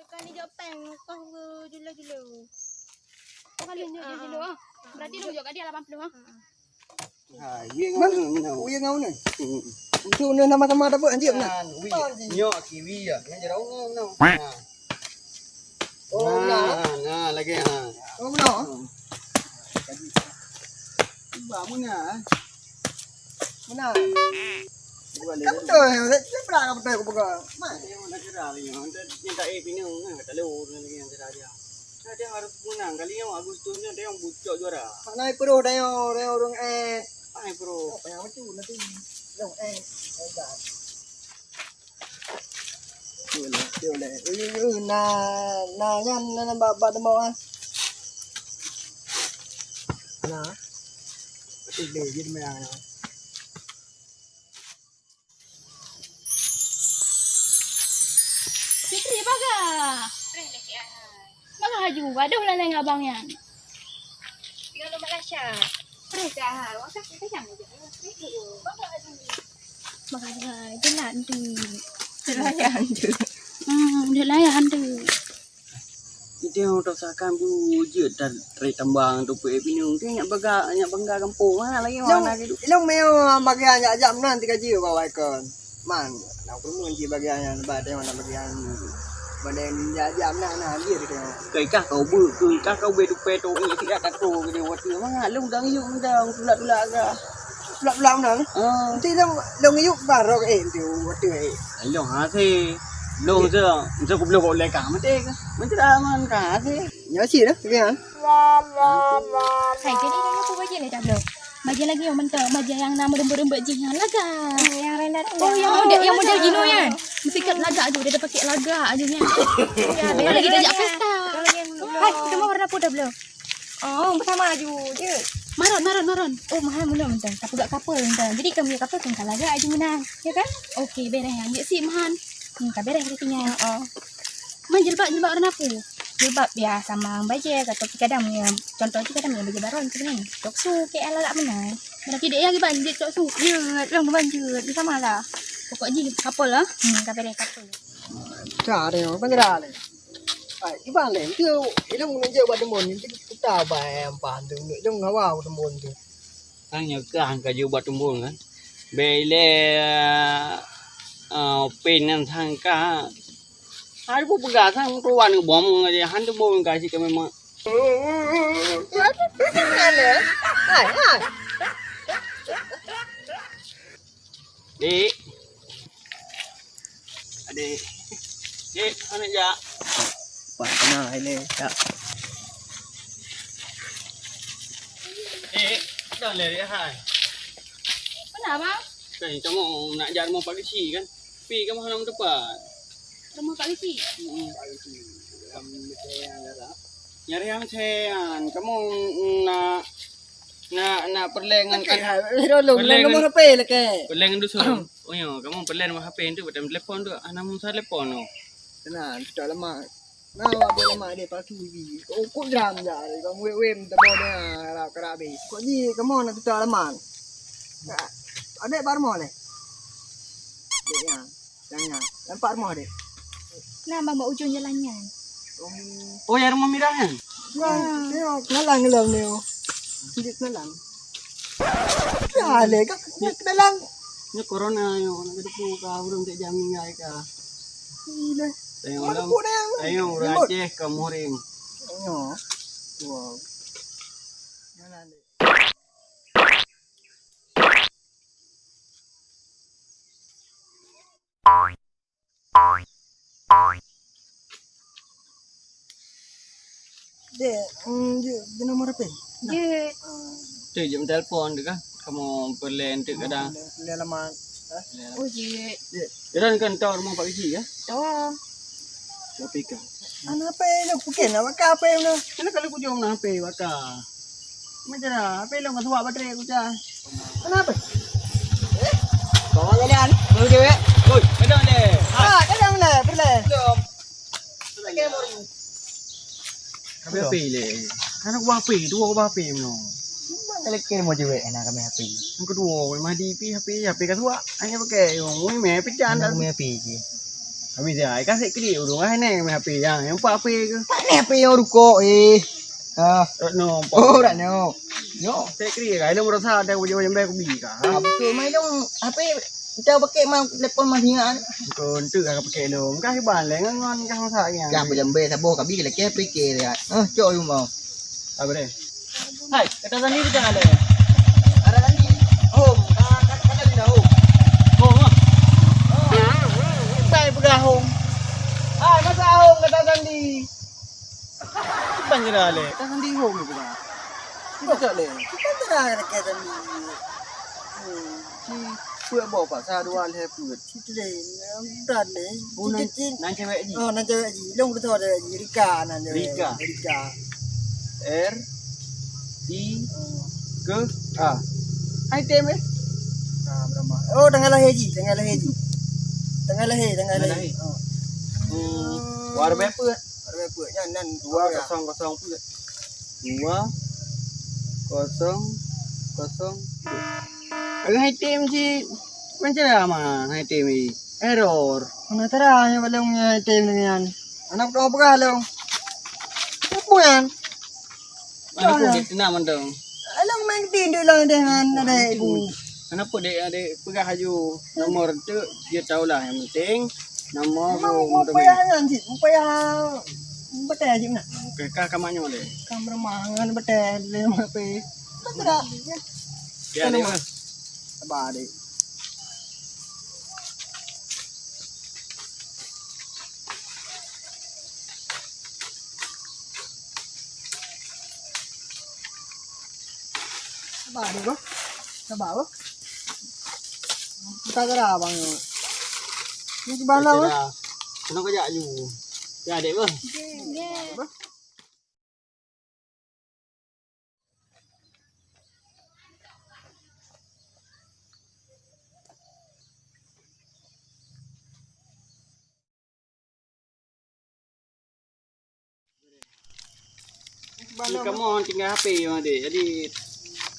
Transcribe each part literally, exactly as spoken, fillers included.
Kan ijok pèng, koh ke jula-jula. Oh, kali ni jula-jula, ah. Berarti lu jok kat dia lapan puluh, ah. Ha, wie ngon, ngon. Wie ngon ni. Hmm. Itu ni nama-nama dah buat anjing nah. Kan, wie. Nyok kiwi ya. Ni jerau ni, no. Ha. Oh, nah. Nah, nah, lagi, ha. Oh, no. Hmm. Cuba muna. Muna. Cuba lihat. Betul, saya pernah betul aku pegang. Mana? Yang nak kira ni, yang tak, yang tak, eh, pinang, nah, tak lewat lagi yang kira dia. Nah, dia harus menang. Kali ni Agustus ni dia yang bucok juara. Mana pro dia, dia orang, eh. Mana pro? Apa yang macam nanti? Yang, eh, hebat. Boleh, boleh. Eh, eh, eh, nah, nah, nyan, nah, nah, bak, bak tembok, ah. Nah. Boleh, jadi main, nah. Fitri, bagah. Bagah laju, gadoh laleng abang nyan. Tinggal lom Malaysia. Terus dah, wah, kan kita jangan je. Bapak laju. Bagah, bagah, jelas tu. Jelas tu. Hmm, jelas tu. Itu yang rasakan bu je tar-, tarik tambang tu pun eh, pinung tu nyak bangga, nyak bangga kampung. Ha, lagi mana gitu. Ilong meo bagian jak jam nan tiga je bawa ikon. Man, nak kurung je bagian yang lebat deh mana bagian. Pada yang jak jam nan, nah, dia dia. Kai kah kau bu, kai kah kau be tu pe tu ni tidak tak tu ke dia waktu. Mana long dang yuk dang tulak-tulak agak. Pulak-pulak meunan. Ah. Nanti long, long yuk baroe, eh, nanti watèe, eh. Long hase. Long se, se kubloe kau lekah mati ke? Mati dah aman ka hase. Nyoe cit dah, kan? Hai, jadi nyoe aku baju ni dah belum? Baju lagi yang mentah, baju yang nama rembet-rembet jih yang lagak. Oh, yang rendah-rendah. Oh, yang model, yang model gino kan? Mesti kat lagak tu, dia dah pakai lagak aja kan. Ya, kalau kita jak pesta. Hai, kita mau warna apa dah belum? Oh, bersama aju je. Maron, maron, maron. Oh, mahal mula mentang. Tapi gak couple mentang. Jadi kami couple kan kalah gak aju menang. Ya kan? Okey, beres ya. Ambil si mahan. Hmm, tak beres katanya. Oh. Man jilbab, jilbab warna apa? Jilbab ya sama baju atau kadang ya. Contoh je kadang ya baju baron macam ni. Tok su ke ala lak menang. Berarti dia yang banjir tok su. Ya, long banjir. Dia sama lah. Pokok ji couple lah. Hmm, tak beres couple. Cari apa gerak ni? Ai, kiban lé, tu ilong meununjuk bak teumbon, tu kita bai ampah tu, ilong hawa bak teumbon tu. Kan nyoe kah ka jeuet bak teumbon kan? Bèk ilèe, ah, pen nyan sang ka. Hai bu peugah sang keuluwa neubom ngon dia, han teumbon ka cit ka memang. Hai, hai. Dik. Adik. Dik, mana jak? Pak, kena ini, jak. Dik, dah leh, Dik, hai. Kenapa? Kan kamu nak jak rumah Pak Geuchik kan? Pi kamu hana meutepat. Rumah Pak Geuchik? Hmm. Nyari yang sehat. Kamu nak, nak, nak perleng ngan, perleng ngan, nomor H P lagi. Perleng ngan dusun. Oh ya, kamu perleng nomor H P tu, buat telepon tu, ah, namun saya telepon tu. Tenang, kita lama. Nah, awak dia lama dia pasti. Kok, kok jam dah, kamu wem-wem, tak boleh, ah, kerap-kerap habis. Kok ji, kamu nak kita lama. Ada barmo leh. Dek nyan. Nyan, nyan. Nampak rumoh dek? Nah, bak ujong jalan nyan. Oh, yang rumah mirah nyan? Nyan, tengok, kenalan ke lom ni, oh. Tunjuk kenalan. Ya, leh, kak, nak kenalan. Ni corona, yo, nak kedepu ka, urang tak jamin ya, ka. Gila. Tengok lom. Tengok, urang Aceh, ka muhrim. Tengok. Wow. Jalan dek. Dek, mm, jeuet, jeuet nomor H P. Jeuet. Tu jeuet telepon tu kan. Kamu perlu tu kadang. Perlu lama. Ha? Oh, jeuet. Jeuet. Kadang kan tahu rumah Pak Geuchik ya? Tahu. Tapi kan. Ana H P ni, bukan nak bakar H P ni. Kenapa kalau kujung nak H P bakar? Macam mana? Apa yang kau suap baterai aku cah? Kenapa? Eh? Bawa jalan. Bawa cewek. Oi, kadang deh. Ah, kadang deh, boleh. Belum. Lagi mau. Kami H P le. Kan aku H P, dua aku H P meno. Mana lagi mau cewek anak kami H P. Yang kedua, Mahdi pi H P, H P ka suap. Hanya pakai, oh, mui meh pecah dah. Kami H P je. Habis ya, ka sek klik ureueng ah neng main H P ya. Yang empat H P ke? Tak ni H P yang rukok eh. Ah. Rot no. Oh, rak no. Yo. Sek klik ka. Ilong rasa ada wajah-wajah baik kubi ka. Ah, betul mai dong. H P kita pakai mah telepon mah singa. Kau tu ka pakai dong. Ka hiban le ngon ka masak ni. Ka pejambe saboh kabi lagi H P ke ya. Ah, cok yum bau. Apa deh? Hai, kata Sandi kita ada. Ada Sandi. Home. Ka, ka, kata dia home. Home ah. Oh. Baik peugah home. Hai, masa home kata Sandi. Bukan kira le. Kata Sandi home ni peugah. Kita tak le. Kita kira kata Sandi. Hmm. Ci peuet boh paksa dua lhèe peuet. Ci tu deh, dan deh. Oh, nan, nan cewek ji. Oh, nan cewek ji. Long beutôi cewek ji. Rika nan cewek. Rika. Rika. R I K A. Hai tem eh? Ah, berapa? Oh, tanggal lahir ji, tanggal lahir ji. Tanggal lahir, tanggal lahir. Oh. Hmm. War berapa? War berapa? Nyan nan dua kosong kosong peuet. Dua kosong kosong. Hai tem cit. Macam mana hai tem ni? Error. Mana terang yang balong hai tem dengan. Anak kau apa kalau? Apa yang? Mana pun dia tenang mantong. Alang main tindu lang dengan ada ibu. Kenapa dek ada peugah aju nomor tu dia tahulah yang penting nomor. Memang mau payah kan cit, mau payah. Betul aja nah. Okey, kah kamaknya boleh. Kam rumah ngan betul le mape. Betul. Ya, dia mah. Sabar deh. Sabar deh, Bang. Sabar, Bang. Kita kira, Bang. Ini sebelah, Bang. Kena kerja aju. Ya, dek, Bang. Bang. Kamoe tinggai H P nyoe deh. Jadi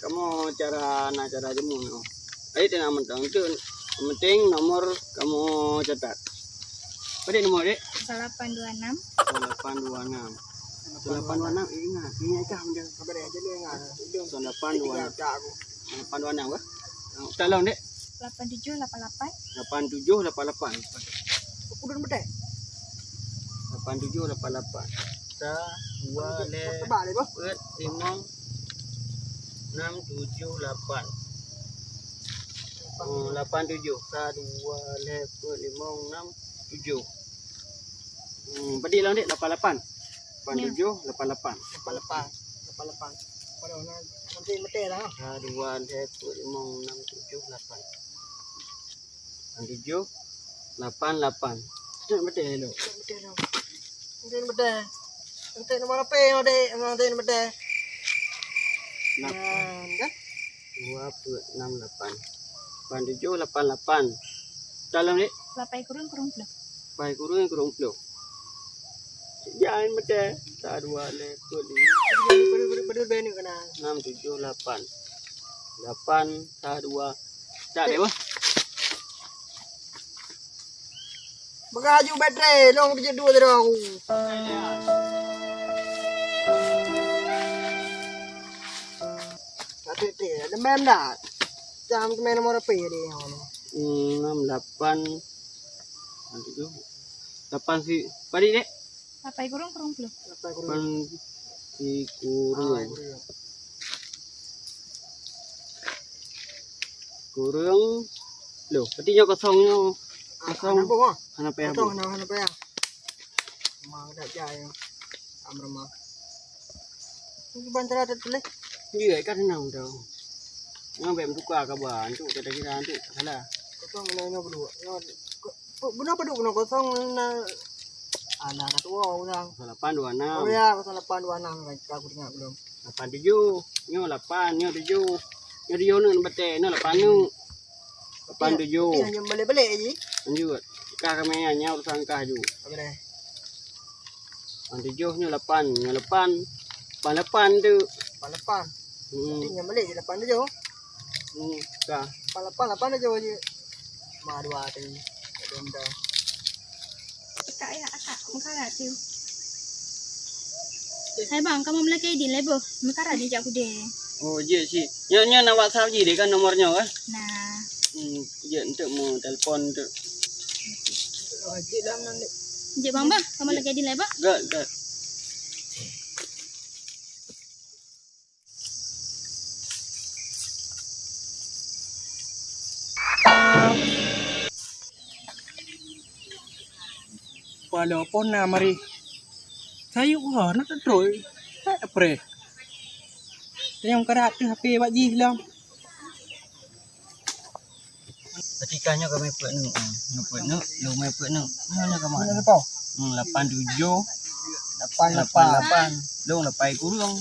kamoe cara na cara jameun nyoe. Jadi teungoh mantong tu penting nomor kamoe catat. Padahai nomor dek? Lapan dua enam. Lapan dua enam. Lapan dua enam ingat. Ingat kah benda? Apa dia? Jadi ingat. Lapan dua enam. Lapan dua enam ke? Tolong dek. Lapan tujuh lapan lapan. Lapan tujuh lapan lapan. Udun betul. Lapan tujuh lapan lapan. Sa dua leh. Tebak deh, Bang. Empat lima enam tujuh lapan. Oh, lapan tujuh. Sa dua leh empat lima enam tujuh. Hmm, badi lah dek lapan lapan. Lapan tujuh lapan lapan. Lapan lapan. Lapan lapan. Pada mana? Nanti mete lah. Ha, dua, tiga, empat, lima, enam, tujuh, lapan. Lapan tujuh, lapan lapan. Tidak mete lo. Tidak mete lo. Nanti mete. Nanti nomor apa yang ada? Nanti mete. Lapan. Nah, dah. Dua puluh enam lapan. Lapan tujuh lapan lapan. Dalam dek? Lapan kurung kurung puluh. Lapan kurung kurung puluh. Jangan macam tak dua leh puluh lima. Beri beri beri beri kena. Enam tujuh lapan. Lapan tak dua. Tak dek bah. Bagah aju baterai long pijak dua tadi aku. Tapi ada main dah. Jam tu main nomor apa ya dia? Enam lapan. Lapan si padi dek. Lapan kurung kurung puluh. Lapan kurung. Lapan si kurung. Kurung. Loh, berarti nyoe kosong nyoe. Kosong. Hana payah. Kosong hana payah. Memang dak jai. Am rumah. Ini ban cara tertulis. Iya, kan senang tu. Nyoe bèk meutuka kaba, antuk kata kira antuk salah. Kosong nyoe nyoe berdua. Nyoe beuna padub nyoe kosong na. Alah, ka tuwoe urang. Kosong lapan dua enam. Oh ya, kosong lapan dua enam kan kita aku dengar belum. Lapan tujuh. Nyoe lapan, nyoe tujuh. Nyoe tujuh nyoe batèe, nyoe lapan nyoe. Lapan tujuh. Tapi hanya balik-balik je. Lanjut. Kah kami nyan, nyan urusan kah ju. Apa deh? Lapan tujuh nyoe lapan, nyoe lapan. Lapan lapan tu. Lapan lapan. Hmm. Jadi nyang balik je lapan tujuh. Hmm, dah. Lapan lapan, lapan tujuh je. Ma dua tu. Belum dah. Tak ya, akak meukarat tu. Hai bang, kamoe meulakèe idin lé boh. Meukarat dijak kudèe. Oh, jeuet cit. Nyoe, nyoe na WhatsApp jih deh kan nomor nyoe kan? Nah. Hmm, jeuet enteuk meutelepon enteuk. Oh, jeuet lam nan dek. Jeuet bang, bang. Kamoe meulakèe idin lé boh. Gèt, gèt. Walaupun na mari sayup uroe na teutrôi, tak preh. Tanyong karat teuh H P bak jih lom. Ketika nyoe kami peuet neuk, nyoe peuet neuk, lôn mai peuet neuk. Nyoe, nyoe kami. Nyoe berapa? Hmm, lapan tujuh. Lapan, lapan, lapan. Lôn lapan kureueng.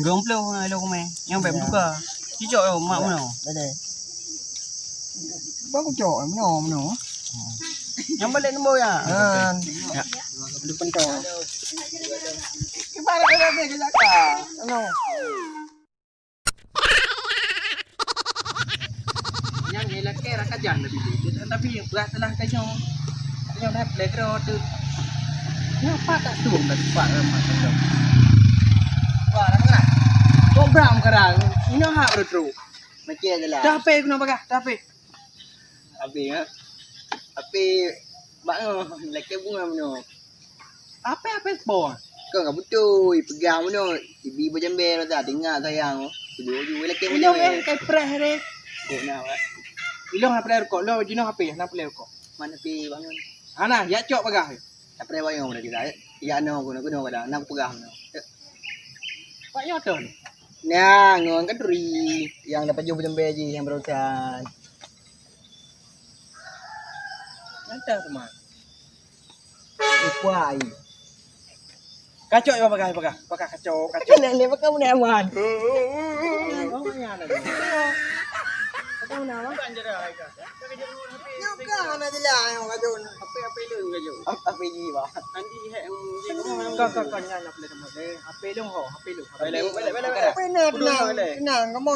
Kureueng ploh, ha, lôn kami. Nyang bèk meutuka. Cicok lôn, mak meunoe. Boleh. Bang cok, meunoe, meunoe. Nyang balek nombor ya? Kan. Ya. Di pentol. Kibar ada ke jaka? Meunoe. Nyan ilakèe rakajan lebih. Tapi beurah telah kanyong. Kanyong dah plek ro tu. Napa tak tu dah cepat dah mak kanyong. Wah, dah lah. Program sekarang. Ini hak betul. Macam je lah. Dah pe guna bagah, dah pe. Habis ha. Tapi mak lakèe bunga meunoe. Ape-ape po? Kau enggak beutôi, peugah meunoe, sibi bajambèe rasa, teuingat sayang. Sidua ju lakèe ilong bajambèe. Eh, kai preh re. Kok na, Pak? Ilong na preh rukok, lo jinoe H P, na preh rukok. Mana H P bangun? Hana, yak cok peugah. Na preh bangun dah kita. Ya no guna guna kada, na peugah meunoe. Pak nyoto ni. Nah, ngon kan turi yang dapat jumpa jambèe ji yang barusan. Mantap teman. Lupa ai. Kacok ya bagah, bagah, bagah kacok, kacok. Kena ni pakai mana aman. Oh, ya ada. Pakai mana aman? Bukan jerah aja. Nyuka mana jelah yang kacok. Apa apa itu kacok. Apa apa ini bah. Nanti hai. Kau kau kau nyana boleh teman. Apa dong ho, apa lu? Boleh boleh boleh. Apa nak tenang, tenang kamu.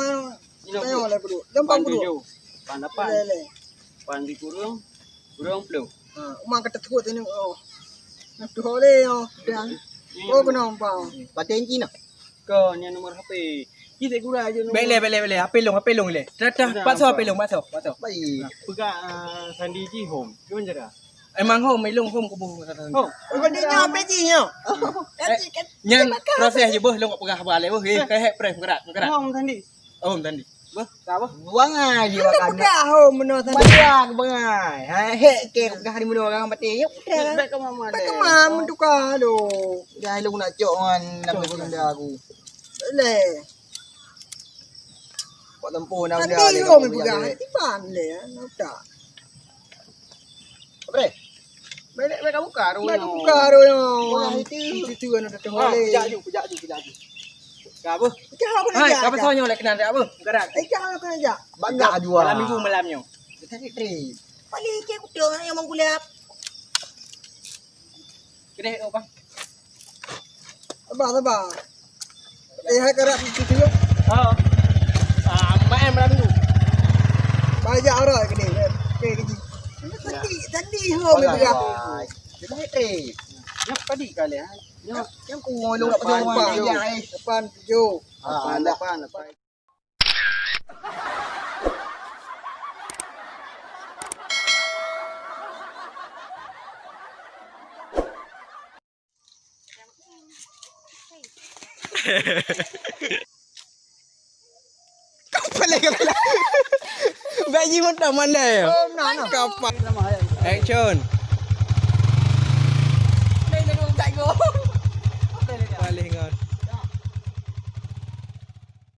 Tengok lah dulu. Gampang dulu. Pan lapan. Leh leh. Pan di kurung. Kurung ploh. Ha, uma kata tuh tengok. Oh. Nak tuh le oh. Dah. Oh kena umpang. Paten Cina. Kau ni nomor H P. Kita gula aja. Bele bele bele. H P long, H P long le. Dah dah. Paksa H P long, paksa, paksa. Baik. Peugah ah, Sandi ji home. Cuman jaga. Emang home, ilong home kubu. Oh, kan dia nyampe ji nyo. Nyan proses je beuh long peugah ba le beuh. Eh, kai hek preh meukerat, meukerat. Home Sandi. Oh, tadi. Bah, ka bah? Buang ai je makan. Peugah ho meunoe tadi. Banyak bangai. Hai hek ke peugah di meunoe orang mati. Ya udah. Baik ke mama deh. Baik ke mama tukar tu. Dah lu nak cok ngan nama bunda aku. Leh. Kok tempoh nak udah. Tadi ho peugah. Tiban leh. Nak tak. Apa deh? Bèk, bèk ka buka aro nyoe. Bèk ka buka aro nyoe. Wah, itu. Itu tu kan ada tengok. Ah, pejak ju, pejak ju, pejak ju. Ka apa? Pejak apa nak jak? Hai, ka pasal nyoe lek keunan dak apa? Gerak. Eh, jak apa nak jak? Bagak dua. Malam minggu malam nyoe. Kita ni trip. Paling ke kutu yang mengulap. Kedeh apa? Sabar, sabar. Eh, hai karak tu tu. Ha. Ah, main malam tu. Banyak orang ke ni. Okey, ke ni. Tadi, tadi ho ni pegang. Dia main trip. Yang tadi kali ha. Yang yang ku ngolong kat rumah dia. Depan tujuh. Ah, depan, depan. Kapal lagi, kapal lagi. Bak ji motor mandai. Oh, nah, nah. Kapal. Action.